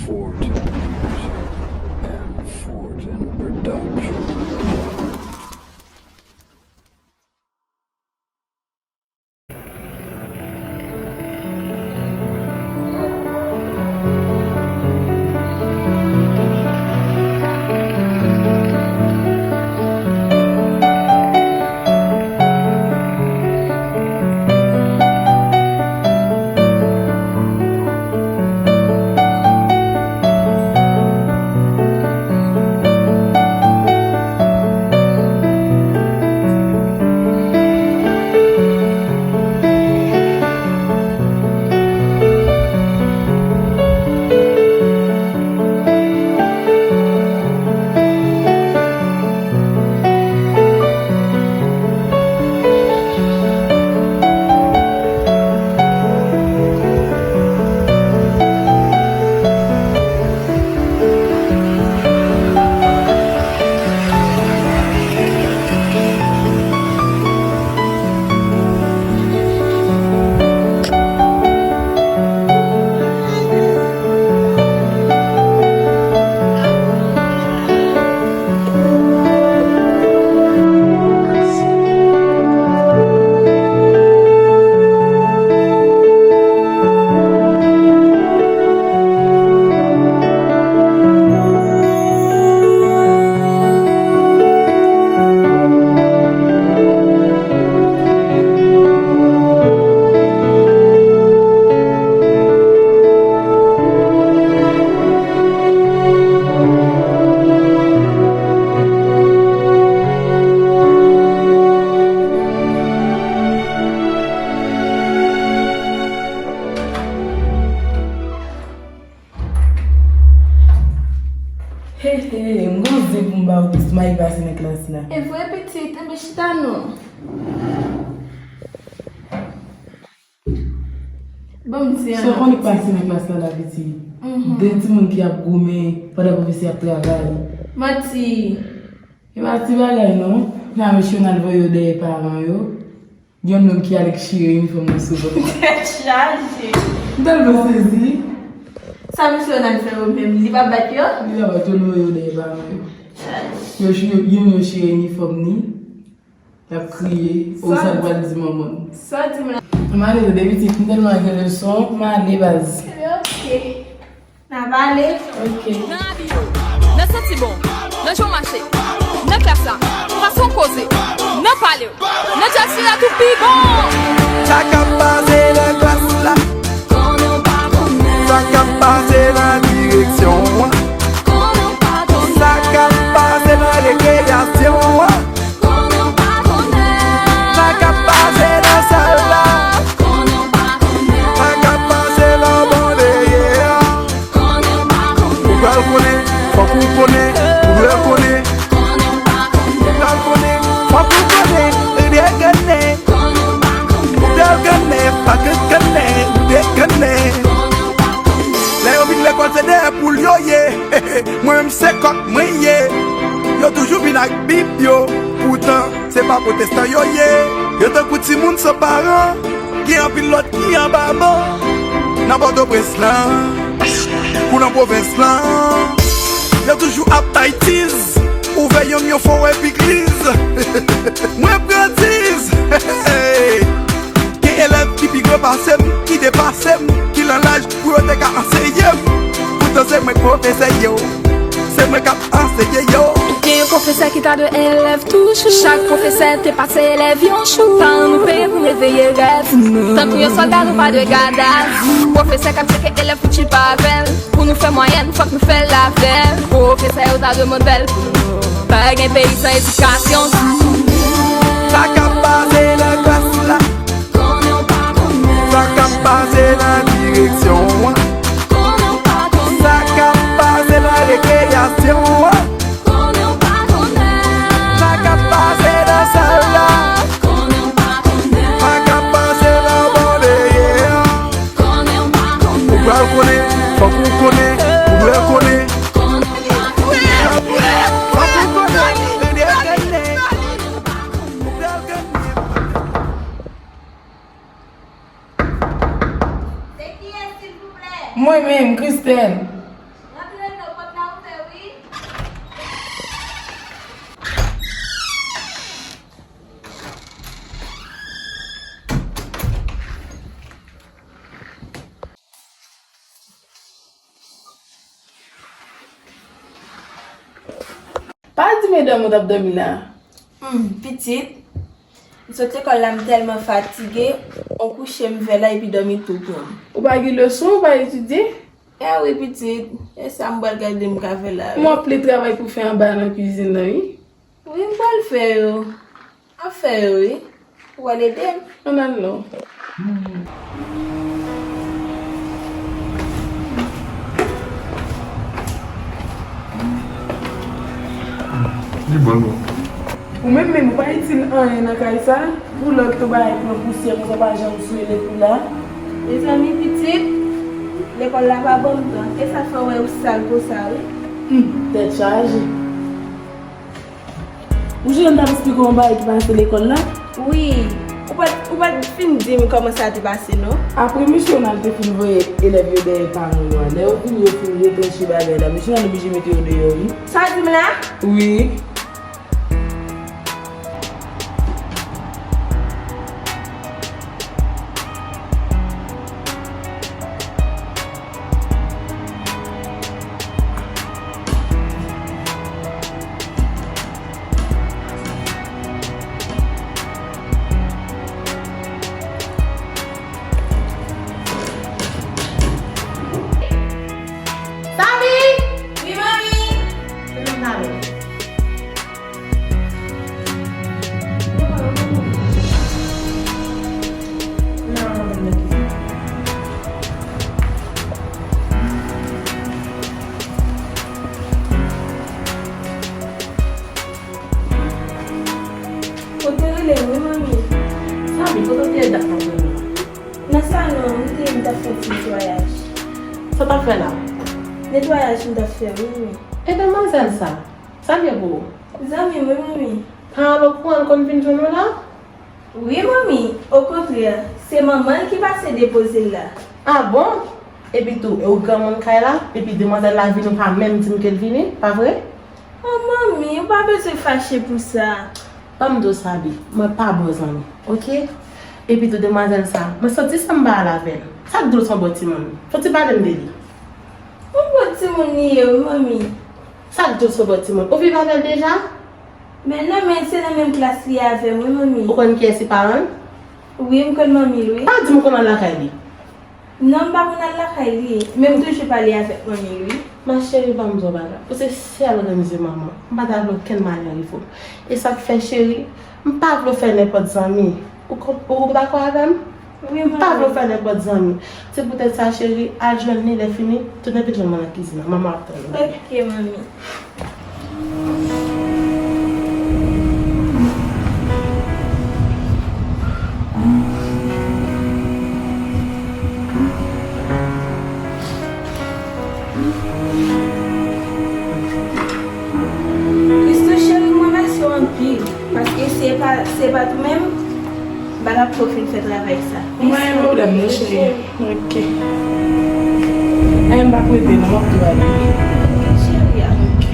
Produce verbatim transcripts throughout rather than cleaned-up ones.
Fortin Music and Fortin Production. He, he, m gon zen pou m ba w plis may pase nan klas la. E vre, pitit, enben chita non. Bon, m di an. Sa w konnen k pase nan klas la, la, pitit? Mhm. De timoun ki ap goumen pandan pwofesè ap travay. Manti. E pa ti bagay, non. Nan mesye yo, n al voye yo dèyè paran yo. Gen yon nonm ki al chire inifòm nan sou vant. Tèt chaje. M tèlman sezi. Sa mesye yo nan fè yo menm? Li pa bat yo? Li pa bat yo, li voye yo dèyè paran yo. Chaje. Yo, yo, youn yo chire inifòm ni. L ap kriye. O, sa l pral di manman l? Sa di manman? M ale tande pitit, m tèlman gen leson, m ale baz. Ok. N ap ale. Ok. Nan abi yo, nan santi bon, nan jan w mache, nan klas la, fason w koze, nan pale w, nan djaz sila tou pi bon. Sa k ap pase nan klas la? Sa k ap pase nan direksyon an? Sa k ap pase nan rekreyasyon an? Sa k ap pase nan sal la? Sa k ap pase nan bò dèyè a? Ou pral konnen, fòk ou konnen, ou dwe konnen. Ou pral konnen, fòk ou konnen, ou dwe konnen. Ou pral konnen, fòk ou konnen, ou dwe konnen. Lè yo vin lekòl, se dèyè poul yo ye. Mwen menm, se kòk mwen ye. Yo toujou vin ak Bib yo. Poutan, se pa pwotestan yo ye. Yo tankou timoun san paran. Gen anpil lòt ki anba ban. Nan Pòtoprens lan, kou nan pwovens lan, yo toujou ap bay tiz. Ouvè yonn, yon fò wè pigliz. Mwen pran tiz. Gen elèv ki pi gran pase m, ki depase m, ki nan laj pou yo te ka anseye m. Poutan se mwen k pwofesè yo, se mwen k ap anseye yo. Gen yon pwofesè ki ta dwe elèv toujou. Chak pwofesè te pase elèv yon jou. Paran nou peye pou n reveye rèv nou. Tankou yon sòlda, nou pa dwe gad avi. Pwofesè k ap tcheke elèv pou tchil pa avè l. Pou nou fè mwayèn, fòk nou fè l avè l. Pwofesè yo ta dwe modèl pou nou. Pa gen peyi san edikasyon. Sa k ap pase nan klas la? Sa k ap pase nan direksyon an? Sa k ap pase nan rekreyasyon an? Sa k ap pase nan sal la? Sa k ap pase nan bò dèyè a? Ou pral konnen, fòk ou konnen, ou dwe konnen. Fòk ou konnen, ou dwe konnen. Ou pral konnen. Se kiyès, silvouplè? Pa di medam ou t ap dòmi la. Hmm, pitit, m sot lekòl la, m tèlman fatige, on kouche m fè la epi dòmi tou pran m. Ou pa gen leson, ou pa etidye? E wi, pitit, e sa m pral gade m ka fè la, wi. M ap plen travay pou fè anba nan kwizin nan, wi. Wi, m pral fè yo. Ap fè yo, wi. Ou pral ede m? Ann al non. Li bon, bon. Ou menm menm, ou pa itil anyen nan kay sa. Pou lòt tou bagay pran pousyè, konsa pa janm sou elektrik la. Mezanmi, pitit, lekòl la pa ban m tan. E sa fè w wè ou sal konsa, wi. Hmm, tèt chaje. Ou jwenn m t ap esplike w yon bagay ki pase lekòl la? Wi. Ou pa t, ou pa t fin di m kòman sa te pase, non? Apre misye Ronald te fin voye elèv yo dèyè paran yo a, lè yo vini, yo fin retranche bagay la, misye Ronald oblije mete yo deyò, wi. Sa w di m la? Wi. Samy! Wi, manmi! Se nan talè. Kote rele m wi, manmi? Samy, kote w te ye dat m ap rele w? Nan salon an, m te, m t ap fè ti netwayaj. Sa w t ap fè la? Netwayaj m t ap fè, wi, manmi. E demwazèl sa, sa l ye pou ou? Zanmi m, wi, manmi. Paran l okouran l konn vin jwenn ou la? Wi, manmi. Okontrè, se manman l ki pase depoze l la. A bon? Epi tou, e ou granmoun kay la, epi demwazèl la vini, ou pa menm di m ke l vini, pa vre? Oh, manmi, ou pa bezwen fache pou sa. Ban m di w sa, Bi, mwen pa bon zanmi, oke? Epi tou, demwazèl sa, mwen santi sanm pa al avè l. Sa k di w se yon bon timoun? Fò w ti pale m de li. Yon bon timoun li ye, wi, manmi. Sa k di w se yon bon timoun? Ou viv avè l deja? Men non, men se nan menm klas li ye avè m, wi, manmi. Ou konn kiyès ki paran l? Wi, m konn manmi l, wi. Pa di m w konn al lakay li. Non, m pa konn al lakay li, men m toujou pale avèk manmi l, wi. Ma chérie, ban m di w bagay. Ou se sèl grenn zye manman. M pa ta vle okenn malè rive w. E sa k fè, cheri, m pa vle w fè nenpòt zanmi. Ou konp-, ou dakò avè m? Wi, manmi. M pa vle w fè nenpòt zanmi. Se poutèt sa, cheri, al jwenn li, lè fini, tounen vin jwenn mwen nan kizin nan. Manman ap tann ou. Oke, manmi. Christoo cheri, m remèsye w anpil, paske si e pa, si e pa t ou menm, m pa t ap ko fin fè travay sa. Mwen, pwoblèm non, cheri. Ok. Enben, m p ap rete non, m ap tou ale. Ok, cheri a. Ok.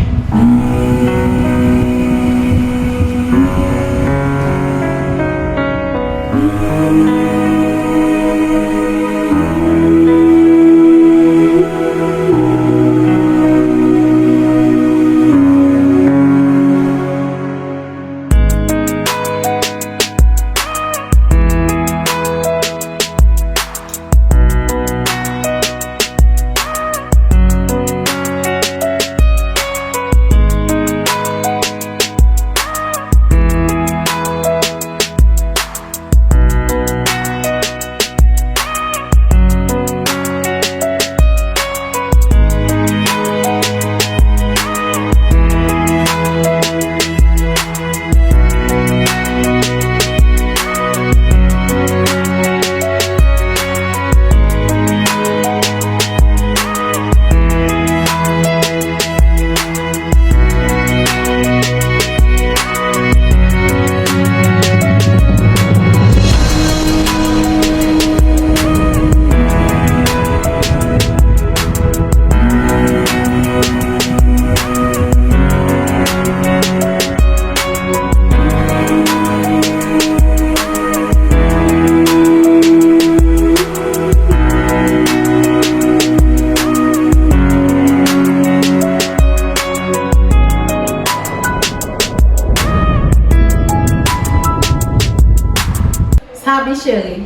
Cheri,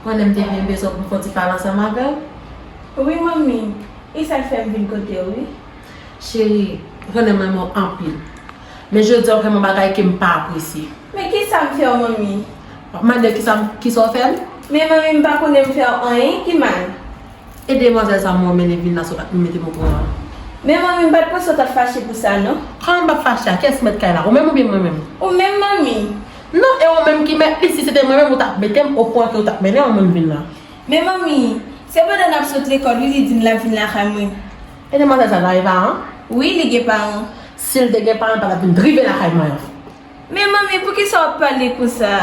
konnen m te byen bezwen pou m fè yon ti pale ansanm avè w. Wi, manmi. E sa k fè m vin kote w, wi. Cheri, konnen m renmen w anpil. Men jodi a, w fè m yon bagay ke m pa apresye. Men kisa m fè w, manmi? W ap mande kisa m, kisa w fè m? Men manmi, m pa konnen m fè w anyen ki mal. E demwazèl sa mwen mennen vin la sou la pou mete m okouran. Men manmi, m pa t panse w t ap fache pou sa, non. Kòman m p ap fache a? Kiyès ki mèt kay la? Ou menm oubyen mwen menm? Ou menm, manmi. Non, e ou menm ki mèt li. Si se te mwen menm, ou t ap mete m okouran ke ou t ap mennen yon moun vin la. Men manmi, se pandan n ap sot lekòl, wi, li di m l ap vin lakay mwen. E demwazèl sa, l pa gen paran? Wi, li gen paran. Si l te gen paran, l pa t ap vin rive lakay mwen an. Men manmi, poukisa w ap pale konsa?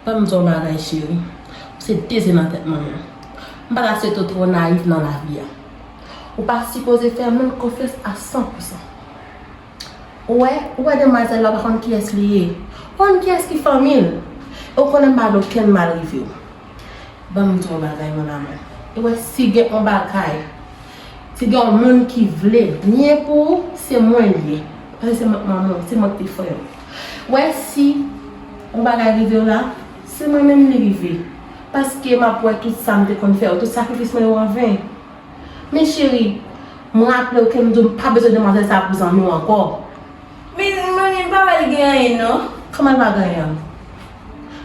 Ban m di w yon bagay, cheri. Ou se de ze nan tèt manman. M pa ta swete w twò nayif nan lavi a. Ou pa sipoze fè moun konfyans a san pou san. Ou wè, ou wè demwazèl la, ou pa konn kiyès li ye. Ou konn kiyès ki fanmi l. E ou konnen m pa vle okenn mal rive w. Ban m di w yon bagay, mon amour. E wè, si gen yon bagay, si gen yon moun ki vle byen pou ou, se mwen l ye. Paske se mwen k manman w, se mwen k te fè w. Wè, si yon bagay rive w la, se mwen menm li rive. Paske m ap wè tout sa m te konn fè w, tout sakrifis mwen yo an ven. Men cheri, m raple w ke m di w m pa bezwen demwazèl sa pou zanmi w ankò. Men manmi, m pa wè l gen anyen, non. Kòman l pa gen anyen?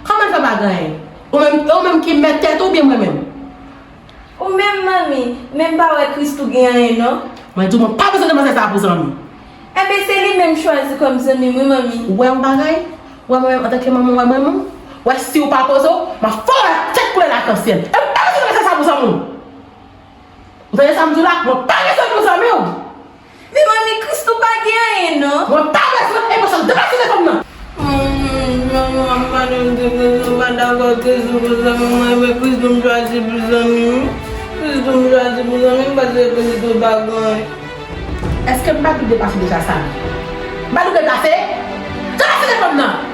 Kòman l fè pa gen anyen? Ou menm, ou menm ki mèt tèt ou oubyen mwen menm? Ou menm, manmi, men m pa wè Christoo gen anyen, non. Mwen di w, mwen pa bezwen demwazèl sa pou zanmi. Enben, se li menm chwazi kòm zanmi m, wi, manmi. Ou wè yon bagay? Ou wè mwen menm, antanke manman, ou wè mwen menm? Ou wè si ou pa poze w, m ap fè w wè tèt koulè lakansyèl. E m pa bezwen demwazèl sa pou zanmi w. Ou tande sa m di w la? Mwen pa bezwen l pou zanmi w. Men manmi, Christoo pa gen anyen, non. Mwen pa bezwen l, e mwen sot deplase telefòn nan. Manman, manman, m pa nan depresyon, m pa dakò Christoo pou zanmi mwen, men Christoo m chwazi pou zanmi m. Christoo m chwazi pou zanmi m, paske Christoo pa gen anyen. Èske m pa di w deplase deja sa? M pa di w deplase? Deplase telefòn nan!